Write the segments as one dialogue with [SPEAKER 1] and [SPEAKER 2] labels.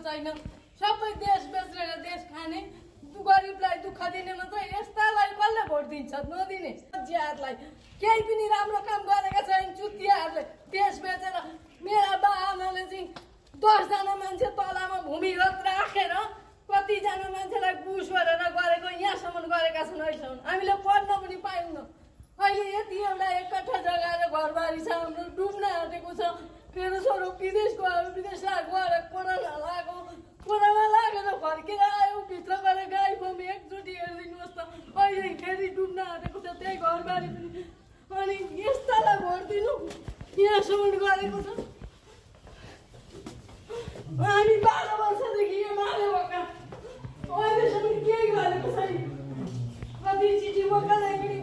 [SPEAKER 1] छैन सबै देश बेचेर देश खाने गरिबलाई दुःख दिने मात्रै यस्तालाई कसले भोट दिन्छ नदिने ज्यादलाई केही पनि राम्रो काम गरेका छैन चुतियाहरूले देश बेचेर मेरा बाआमाले चाहिँ 10 जना मान्छे तलामा भूमिगत राखेर कतिजना मान्छेलाई बुस गरेर गरेको यहाँसम्म गरेका छन् अहिलेसम्म हामीले पढ्न पनि पाइन्न अहिले यति एउटा एक कट्ठा जग्गा र घरबारी छ हाम्रो डुब्न आँटेको छ मेरो छोरो विदेश गयो विदेश गएर कोरोना लागेर फर्केर आयो भित्र गएर गाई बम एकचोटि हेरिदिनुहोस् त अहिले फेरि डुब्न आँटेको छ त्यही घरबारी पनि अनि यस्तालाई भोट दिनु यहाँसम्म गरेको छ हामी 12 वर्षदेखि यो मारे भएका अहिलेसम्म केही गरेको छैन कति चिठी बोकालाई पनि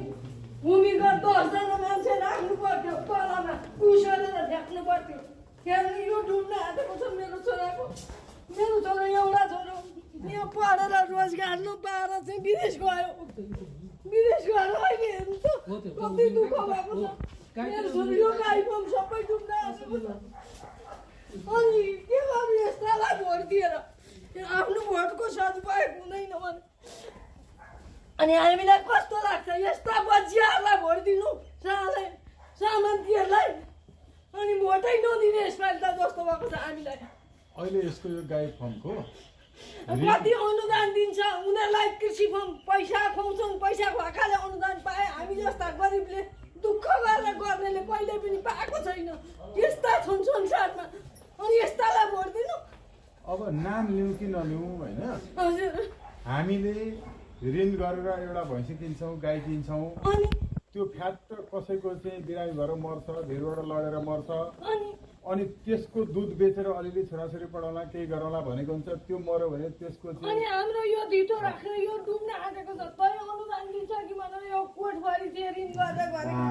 [SPEAKER 1] भूमिगत 10 जना मान्छे राख्नु पर्थ्यो तलामा कुसेर ढ्याक्नु पर्थ्यो त्यहाँदेखि यो डुब्न आँटेको छ मेरो छोरो एउटा छोरो यो पढेर रोजगार नपाएर चाहिँ विदेश गएर अहिले हेर्नु त कति दुःख भएको छ मेरो छोरो यो गाई बम सबै डुब्न आँटेको छ अनि के गर्नु यस्तालाई भोट दिएर आफ्नो भोटको सदुपयोग हुँदैन भने अनि हामीलाई कस्तो लाग्छ यस्ता बजियाहरूलाई भोट दिनु सामन्तीहरूलाई अनि भोटै नदिने यसपालि त जस्तो भएको छ हामीलाई
[SPEAKER 2] अहिले यसको यो गाई फर्मको
[SPEAKER 1] कति अनुदान दिन्छ उनीहरूलाई कृषि फर्म पैसा खुवाउँछौँ पैसा खुवाएकाले अनुदान पाए हामी जस्ता गरिबले दुःख गरेर गर्नेले कहिले पनि पाएको छैन यस्ता छन् संसारमा अनि यस्तालाई भोट दिनु
[SPEAKER 2] अब नाम लिउँ कि नलिउँ होइन
[SPEAKER 1] हजुर
[SPEAKER 2] हामीले ऋण गरेर एउटा भैँसी किन्छौँ गाई किन्छौँ
[SPEAKER 1] अनि
[SPEAKER 2] त्यो फ्याट कसैको चाहिँ बिरामी भएर मर्छ भिरबाट लडेर मर्छ अनि त्यसको दुध बेचेर अलिअलि छोराछोरी पढाउला केही गरौँला भनेको हुन्छ त्यो मर्यो भने त्यसको
[SPEAKER 1] अनि
[SPEAKER 2] चाहिँ
[SPEAKER 1] हाम्रो यो धितो राखेर यो डुब्न आँटेको छ तै अनुदान दिन्छ कि भनेर यो कोठभरि चाहिँ ऋण गर्दै गरेको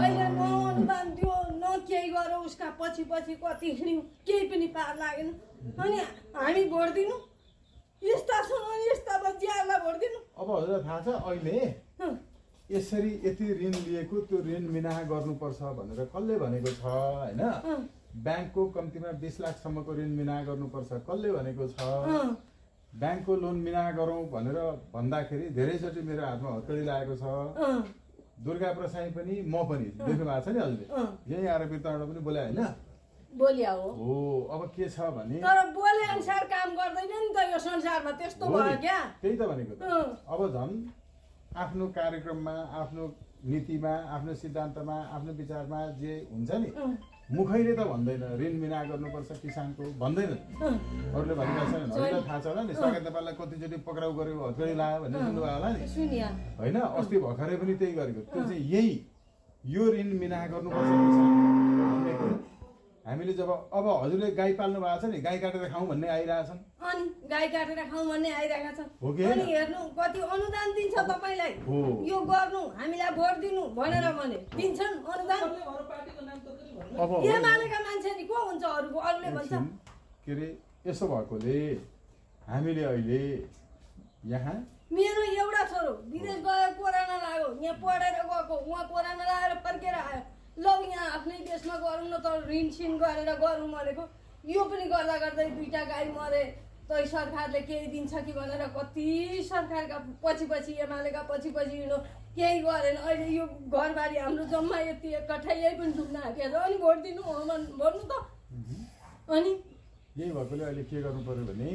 [SPEAKER 1] अहिले न अनुदान दियो न केही गर्यो उसका पछि कति हिँड्यौँ केही पनि पार लागेन अनि हामी भोट दिनु यस्ता छन् अनि यस्ता बच्चाहरूलाई भोट दिनु
[SPEAKER 2] अब हजुरलाई थाहा छ अहिले यसरी यति ऋण लिएको त्यो ऋण मिनाहा गर्नुपर्छ भनेर कसले भनेको छ होइन ब्याङ्कको कम्तीमा 20 लाखसम्मको ऋण मिनाहा गर्नुपर्छ कसले भनेको छ ब्याङ्कको लोन मिनाहा गरौँ भनेर भन्दाखेरि धेरैचोटि मेरो हातमा हतकडी लागेको छ दुर्गा प्रसाई पनि म पनि देख्नु भएको छ नि हजुरले यही आएर बिर्ताबाट पनि बोले होइन
[SPEAKER 1] बोलिया हो
[SPEAKER 2] अब के छ भने
[SPEAKER 1] तर बोले अनुसार काम गर्दैन नि त यो संसारमा त्यस्तो भयो क्या
[SPEAKER 2] त्यही त भनेको त अब झन् आफ्नो कार्यक्रममा आफ्नो नीतिमा आफ्नो सिद्धान्तमा आफ्नो विचारमा जे हुन्छ नि मुखैले त भन्दैन ऋण मिना गर्नुपर्छ किसानको भन्दैन अरूले भनेका छैनन् अरूलाई थाहा छ होला नि स्वागत नेपाललाई कतिचोटि पक्राउ गर्यो हतकडी लाग्यो भन्ने सुन्नुभयो होला नि होइन अस्ति भर्खरै पनि त्यही गरेको त्यो चाहिँ यही यो ऋण मिना गर्नुपर्छ किसानको हामीले जब अब हजुरले गाई पाल्नु भएको छ नि गाई काटेर खाउँ भन्ने आइरहेछन्
[SPEAKER 1] अनि गाई काटेर खाउँ भन्ने आइरहेका छन्
[SPEAKER 2] हो कि
[SPEAKER 1] अनि हेर्नु कति अनुदान दिन्छ तपाईलाई यो गर्नु हामीलाई भोट दिनु भनेर भने दिन्छन् अनुदान
[SPEAKER 2] अब
[SPEAKER 1] एमालेका मान्छे नि को हुन्छ अरूले भन्छ
[SPEAKER 2] के अरे यसो भएकोले हामीले अहिले यहाँ
[SPEAKER 1] मेरो एउटा छोरो विदेश गयो कोरोना लाग्यो यहाँ पढेर गएको उहाँ कोरोना लागेर फर्केर आयो ल यहाँ आफ्नै देशमा गरौँ न त ऋण सिन गरेर गरौँ भनेको यो पनि गर्दा गर्दै 2टा गाई मरे तै सरकारले केही दिन्छ कि भनेर कति सरकारका पछि एमालेका पछि हिँड्यो केही गरेन अहिले यो घरबारी हाम्रो जम्मा यति एक कट्ठा यही पनि डुब्न आँटेको अनि भोट दिनु भन्नु त अनि
[SPEAKER 2] यही भएकोले अहिले के गर्नु पर्यो भने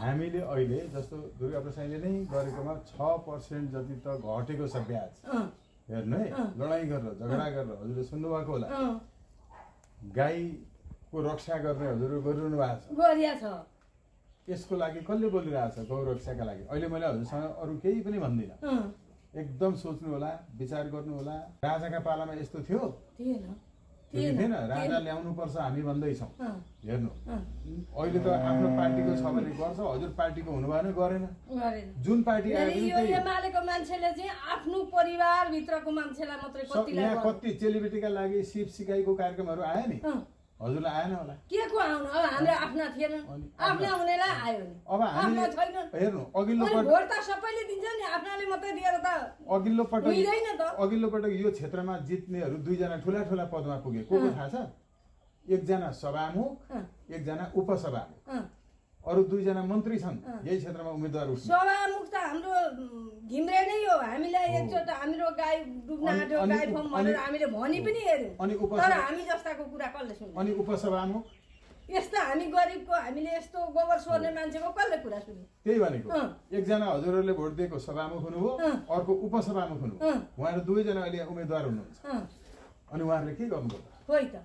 [SPEAKER 2] हामीले अहिले जस्तो दुर्गा प्रसाईले नै गरेकोमा 6% जति त घटेको छ ब्याज हेर्नु है लडाइँ गरेर झगडा गरेर हजुरले सुन्नुभएको होला गाईको रक्षा गर्ने हजुरले गरिरहनु भएको छ यसको लागि कसले बोलिरहेको छ गौ रक्षाका लागि अहिले मैले हजुरसँग अरू केही पनि भन्दिनँ एकदम सोच्नु होला विचार गर्नु होला राजाका पालामा यस्तो थियो थिएन राजा ल्याउनु पर्छ हामी भन्दैछौँ हेर्नु अहिले त आफ्नो पार्टीको छ भने गर्छ हजुर पार्टीको हुनु भएन गरेन जुन पार्टी
[SPEAKER 1] एमालेको मान्छेले चाहिँ आफ्नो परिवार भित्रको मान्छेलाई मात्रै
[SPEAKER 2] कति चेलीबेटीका लागि सिप सिकाइको कार्यक्रमहरू आयो नि हजुरलाई आएन होला
[SPEAKER 1] के को आउनु अब हाम्रो आफ्ना थिएन आफ्ना हुनेलाई आयो नि
[SPEAKER 2] अब हामी हेर्नु अघिल्लो पटक
[SPEAKER 1] भोट त सबैले दिन्छ नि आफ्नाले मात्रै दिएर त
[SPEAKER 2] अघिल्लो
[SPEAKER 1] हुँदैन
[SPEAKER 2] पटक यो क्षेत्रमा जित्नेहरू 2 जना ठुला पदमा पुगे को थाहा छ एकजना सभामुख एकजना उपसभामुख
[SPEAKER 1] अँ।
[SPEAKER 2] अरू 2 जना मन्त्री छन् यही क्षेत्रमा उम्मेदवार उठ्ने
[SPEAKER 1] सभामुख त हाम्रो घिम्रे नै हो। हामीलाई एकचोटि हाम्रो गाई डुब्न आँट्यो गाई फर्म भनेर हामीले भनि पनि हेऱ्यौँ
[SPEAKER 2] अनि
[SPEAKER 1] तर हामी जस्ताको कुरा कसले सुन्नु
[SPEAKER 2] अनि उपसभामुख
[SPEAKER 1] यस्तो हामी गरिबको हामीले यस्तो गोबर सोर्ने मान्छेको कसले कुरा सुन्नु
[SPEAKER 2] त्यही भनेको एकजना हजुरहरूले भोट दिएको सभामुख हुनुभयो अर्को उपसभामुख हुनुभयो उहाँहरू 2 जना अहिले उम्मेदवार हुनुहुन्छ अनि उहाँहरूले के गर्नुभयो
[SPEAKER 1] खोइ त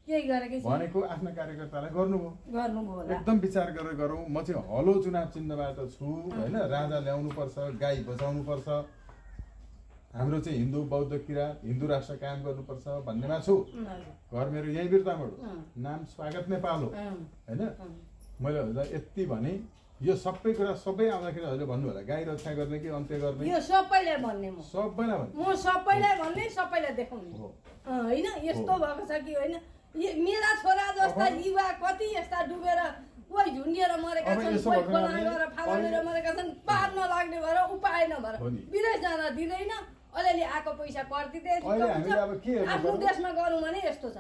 [SPEAKER 1] केही गरेकै छैन।
[SPEAKER 2] भनेको आफ्ना कार्यकर्तालाई गर्नुभयो
[SPEAKER 1] गर्नुभयो होला
[SPEAKER 2] एकदम विचार गरेर गरौँ म चाहिँ हलो चुनाव चिन्हबाट छु होइन राजा ल्याउनु पर्छ गाई बचाउनु पर्छ हाम्रो चाहिँ हिन्दू बौद्ध किराँत हिन्दू राष्ट्र कायम गर्नुपर्छ भन्नेमा छु घर मेरो यही बिर्तामोड नाम स्वागत नेपाल हो होइन मैले हजुरलाई यति भने यो सबै कुरा सबै आउँदाखेरि हजुरले भन्नु होला गाई रक्षा गर्ने कि अन्त्य गर्ने
[SPEAKER 1] यो सबैलाई भन्ने
[SPEAKER 2] सबैलाई भन्नु
[SPEAKER 1] म सबैलाई भन्ने सबैलाई देखाउने होइन यस्तो भएको छ कि होइन मेरा छोरा जस्ता युवा कति यस्ता डुबेर कोही झुन्डिएर मरेका छन् कोही खोला गएर फालेर मरेका छन् पार नलाग्ने भएर उपाय नभएर विदेश जान दिँदैन अलिअलि आएको पैसा कर दिँदै
[SPEAKER 2] अहिले हामीले अब के हेर्नु
[SPEAKER 1] आफ्नो देशमा गरौँ भने यस्तो छ।